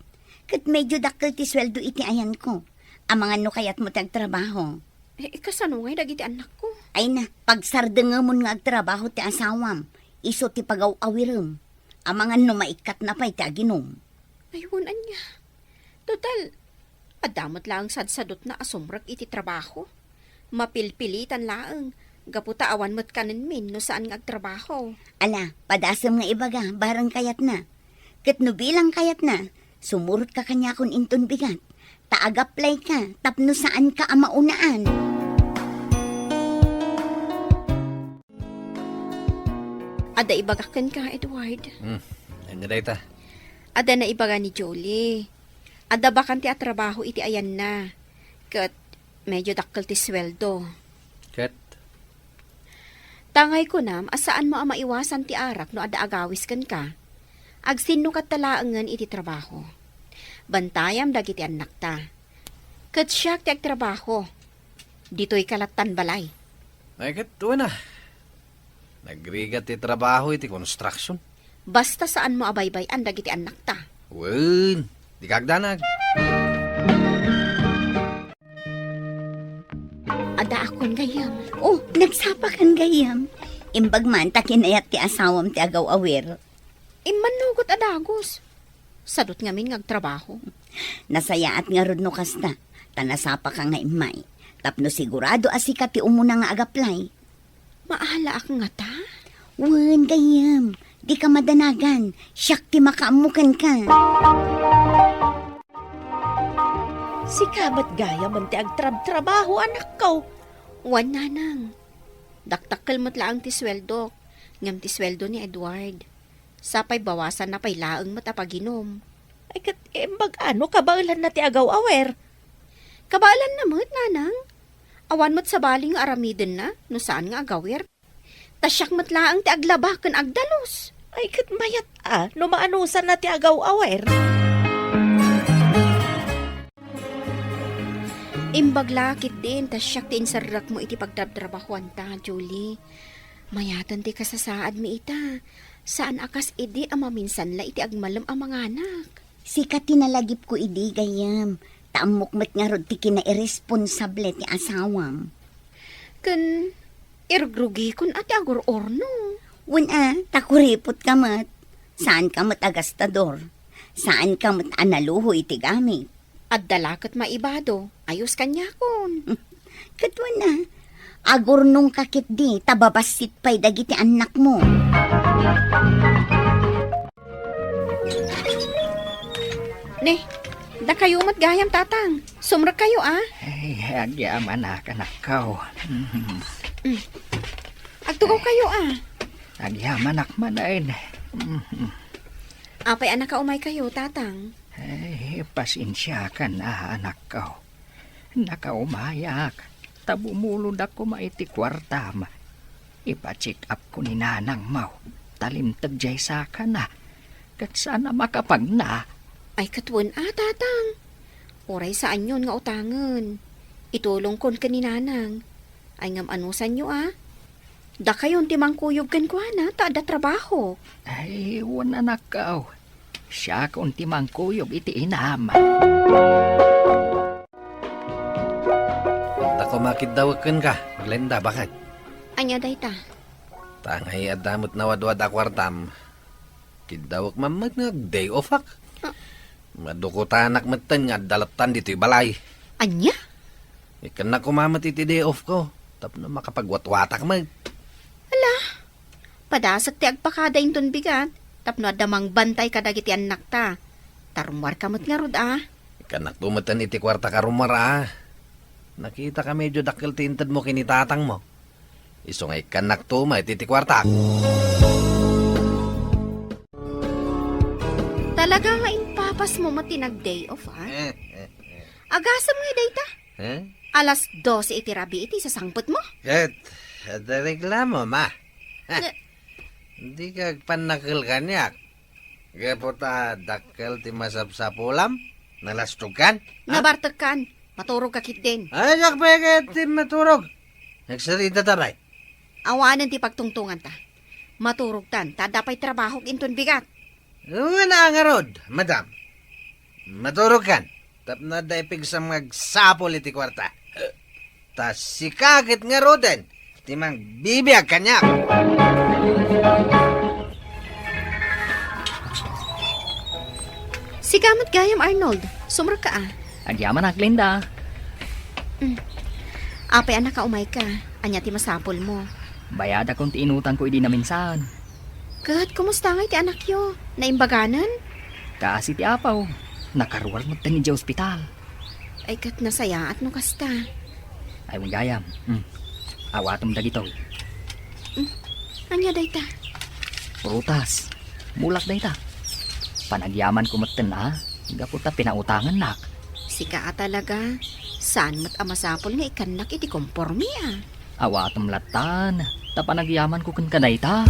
Ket medyo dakkel ti sueldo iti ayanko. Amangan no kayatmo ti agtrabaho. Eh, kasano ngay dagiti annakko? Ay na, pagsardengemon nga agtrabaho ti asawam. Isu ti pagaw-awirem. Amangan no maikkatna pay ti aginom. Ay, wen ania. Total, adda met laeng sadsadutna a sumrek iti trabaho. Mapilpilitan laeng, gapu ta awan met kanenmin no saan nga agtrabaho. Ala, padasem nga ibaga, bareng kayatna. Ket no bilang kayatna, sumurotka kaniakon inton bigat, ta agaplayka tapno saanka a maunaan. Adda ibagak kenka, Edward. Hmm, ania dayta? Adda naibaga ni Julie. Adda bakante a trabaho iti ayanna. Ket medyo dakkel ti sueldo. Ket? Tangay kunam a saanmo a maiwasan ti arak no adda agawis kenka. Agsinnukatta laengen iti trabaho. Bantayam dagiti annakta. Ket siak ti agtrabaho. Ditoyka lattan balay. Ay, ket wen a. Nagrigat ti trabaho iti construction. Basta saanmo a baybay-an dagiti annakta. Wen, di kagdanag. Adda akon gayyem. Oh, nagsapakan gayyem. Imbag man ta kinayat ti asawam ti agaw-awir. Immannugot a dagus. Sadut ngamin nga agtrabaho. Nasayaat ngarud no kasta, ta nasapaka nga immay. Tapno sigurado a sika ti umuna nga agaplay. Maalaak ngata? Wen, gayyem. Dika madanagan. Siak ti makaammo kenka. Sika met gayamen ti agtrabtrabaho, anakko. Wen, nanang. Dakdakkel met laeng ti sueldok, ngem ti sueldo ni Edward. Sapay bawasanna pay laeng met a paginum. Ay, ket imbag a no kabaelanna ti agaw-awer? Kabaelanna met, nanang. Awan met sabali nga aramidenna no saan nga agawer. Ta siak met laeng ti aglaba ken agdalus. Ay, ket mayat a no maanusanna ti agaw-awer. Imbag la ketdin ta siak ti inserrekmo iti pagtrabtrabahuanta, Julie. Mayaten ti kasasaadmi ita. Saan a kas idi a maminsan la iti agmalem a manganak. Sika ti nalagipko idi, gayyem. Ta ammok met ngarud ti kinairesponsable ti asawam. Ken irugrugikon a ti agur-urno. Wen a, ta kuripotka met. Saanka met a gastador. Saanka met a naluho iti gamit. Adda la ket maibado, ayos kaniakon. Ket wen a, agurnongka ketdi ta babassit pay dagiti annakmo. Ne, dakayo met gayam, tatang. Sumrekkayo a. Ay, agyamanak, anakko. Mm. Agtugawkayo a. Agyamanak manen. Mm. Apay a nakaumaykayo, tatang? Ay, pasensiakan a, anakko. Nakaumayak, ta bumulodak koma iti kuartam. Ipa-check up ko ni nanangmo, ta limteg jay sakana, ket saan a makapagna. Ay, ket wen a, tatang. Uray saanyon nga utangen. Itulongkon ken ni nanang. Ay, ngem anusanyo a? Dakayon ti mangkuyog kenkuana, ta adda trabaho. Ay, wen, anakko. Siakon ti mangkuyog iti inam. Adda koma kiddawek kenka, Glenda, baket. Ania dayta? Ta ngay adda met nawadwad a kuartam. Kiddawek man met nga ag-day off-ak. Ah. Madukutanak metten nga adda lattan ditoy balay. Ania? Ikkannak koma met iti day off ko, tapno makapagwatwatak met. Ala, padasek ti agpakada inton bigat, tapno adda mangbantay kadagiti annakta. Ta rummuarka met ngarud a. Ikkannakto metten iti kuartak a rummuar a. Nakitak a medio dakkel ti intedmo ken ni tatangmo. Isu nga ikkannakto met iti kuartak. Talaga nga impapasmo met ti nag-day off, a? Agasem nga dayta? Eh? Alas dose iti rabii ti sasangpetmo? Ket, adda reklamo, ma. Ne- Dika agpannakel kaniak. Gapu ta dakkel ti masapsapulam? Nalastogkan? Ha? Nabartekkan. Maturogka ketdin. Ay, diak pay ket ti maturog. Nagsaritata pay. Awanen ti pagtungtonganta. Maturogtan, ta adda pay trabahok inton bigat. Wen a ngarud, madam. Maturogkan, tapno adda ipigsam nga agsapul iti kuarta. Ta sika ket ngaruden ti mangbibiag kaniak. Sika met gayam, Arnold. Sumrekka a. Agyamanak, Glenda. Mm. Apay a nakaumayka? Ania ti masapulmo? Bayadakon ti inutangko idi naminsan. Ket kumusta ngay ti anakyo? Naimbaganen? Kaasi ti apaw. Nakaruar metten idiay ospital. Ay, ket nasayaat no kasta. Ay, wen gayam. Hmm. Awatem dagitoy. Hmm. Ania dayta? Prutas. Mulak dayta. Panagyamanko metten a, gapu ta pinautangannak. Sika a talaga, saan met a masapul nga ikkannak iti kompormi a. Awatem lattan, ta panagyamanko kenka dayta.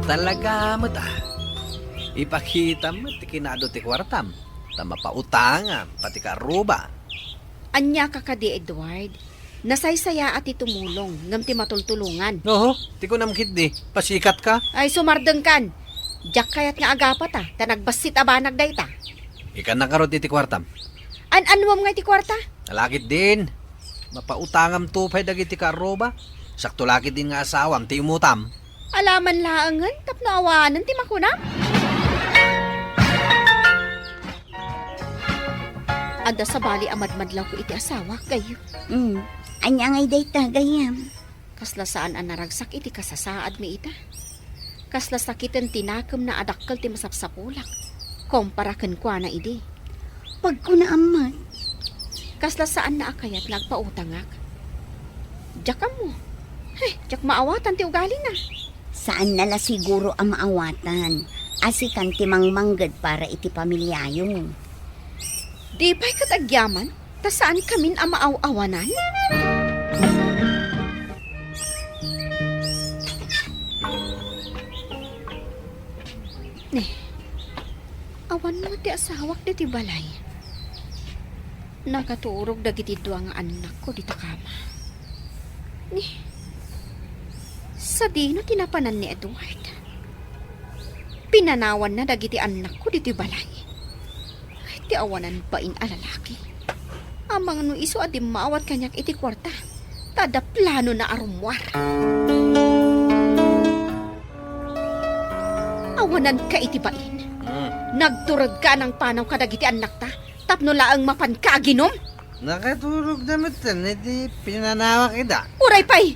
Talaga met a. Ipakitam met ti kinado ti kuartam, ta mapautangam pati karuba. Ania ka kadi, Edward? Nasaysayaat ti tumulong, ngem ti matultulongan. Oho, ti kunam ketdi, pasikatka. Ay, sumardengkan. Diak kayat nga agapata, ta nagbassit a banag dayta. Ikannak ngarud iti kuartam. An-annuam nga iti kuarta? Ala ketdin. Mapautangamto pay dagiti kaarruba. Sakto la ketdin nga asawam ti imutam. Alaman laengen tapno awanen ti makunam. Adda sabali a madmadlawko iti asawak, gayyem. Hmm. Ania ngay dayta, gayyem? Kasla saan a naragsak iti kasasaadmi ita. Kasla sakiten ti nakemna a dakkel ti masapsapulak kompara kenkuana idi. Pagkunaam met. Kasla saanna a kayat nga agpautangak. Diak ammo. He, diak maawatan ti ugalina. Saanna la siguro a maawatan. Asikan ti mangmangged para iti pamiliayo. Di pay ket agyaman, ta saankamin a maaw-awanan? Ne, awan met ti asawak ditoy balay. Nakaturog dagiti dua nga annakko dita kama. Ni, sadino ti napanan ni Edward? Pinanawanna dagiti annakko ditoy balay. Ay, ti awanan bain a lalaki. Amangan no isu a dimmaawat kaniak iti kuarta, ta adda planona a rummuar. Awananka iti bain. Hmm. Nagturedka a nangpanaw kadagiti annakta, tapno laeng mapanka aginum? Nakaturogda metten iti pinanawak ida. Uray pay!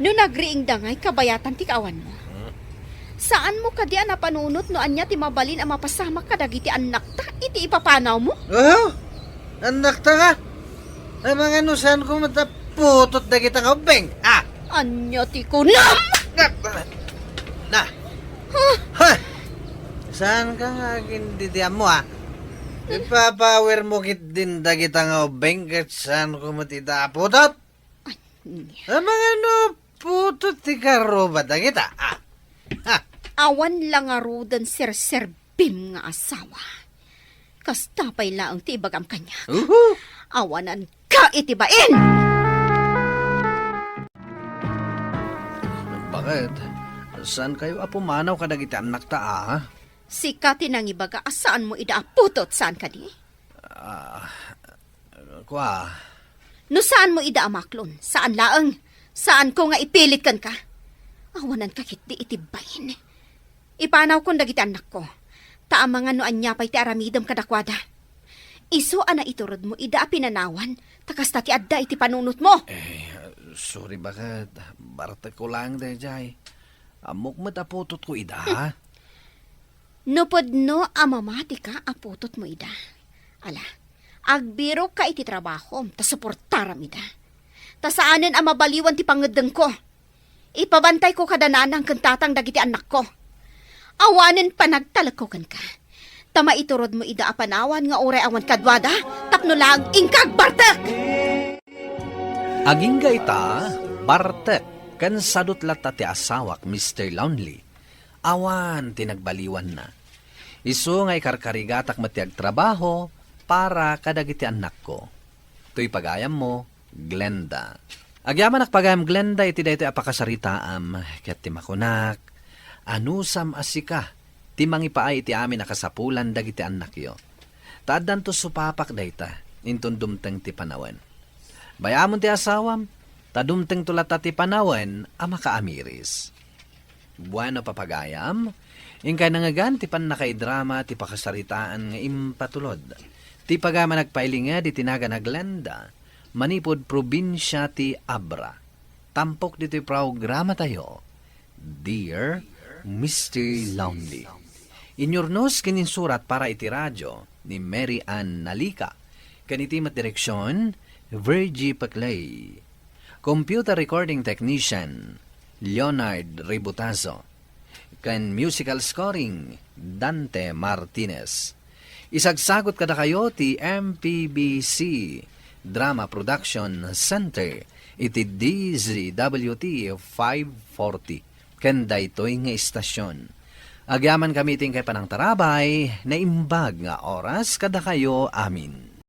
No nagriingda ngay kabayatan ti kaawanmo. Hmm. Saanmo kadi a napanunot no ania ti mabalin a mapasamak kadagiti annakta iti ipapanawmo? Oh, annakta nga? Amangan no saanko met a putot dagita nga ubbing, ha? Ania ti kunam? Na. Huh? Ha? Saanka nga agindidiammo, ha? Ipapaawirmo ketdin dagita nga ubbing ket saanko met ida a putot? Ania? Amangan no putot ti kaarruba dagita, ha? Ha? Awan la ngaruden serserbim nga asawa. Kasta pay laeng ti ibagam kaniak. Uhu. Awananka iti bain! Bakit? Saankayo a pumanaw kadagiti annakta, a? Sika ti nangibaga a saanmo ida a putot, saan kadi? Ah, kua. No saanmo ida a maklon, saan laeng. Saanko nga ipilit kenka. Awananka ketdi iti bain. Ipanawkon dagiti annakko. Ta amangan no ania pay ti aramidem kadakuada. Isu a naituredmo ida a pinanawan, ta kasta ti adda iti panunotmo. Eh, sorry, bakit? Bartekko laeng daydiay. Ammok met a putotko ida, ha? No pudno a mamatika a putotmo ida. Ala, agbirokka iti trabahom, ta suportaram ida. Ta saanen a mabaliwan ti pangeddengko. Ipabantayko kada nanang ken tatang dagiti annakko. Awanen panagtalekko kenka. Ta maiturodmo ida a panawan nga uray awan kaduada, tapno laeng inka agbartek! Agingga ita, bartek, ken sadut latta ti asawak, Mister Lonely. Awan ti nagbaliwanna. Isu nga ikarkarigatak met ti agtrabaho para kadagiti annakko. Toy pagayammo, Glenda. Agyamanak pagayam, Glenda, iti daytoy a pakasaritaam, ket ti makunak, anusam a sika ti mangipaay iti amin a kasapulan dagiti annakyo. Ta addanto supapak dayta, inton dumteng ti panawen. Bayamon ti asawam, ta dumtengto latta ti panawen a makaamiris. Bueno, papagayam, inkay nangngegan ti pannakaidrama ti pakasaritaan nga impatulod. Ti pagayam a nagpailinged iti nagan a Glenda, manipud probinsia ti Abra. Tampok ditoy programatayo, Dear Mister Lonely. Inyurnos ken insurat para iti radio ni Mary Ann Nalica, ken iti met direksion, Virgie Peclay. Computer recording technician, Leonard Ributazo. Ken musical scoring, Dante Martinez. Isagsagut kadakayo ti M P B C Drama Production Center iti D Z W T five forty ken daytoy nga istasyon. Agyamankami iti inkay panangtarabay, naimbag nga oras kadakayo amin.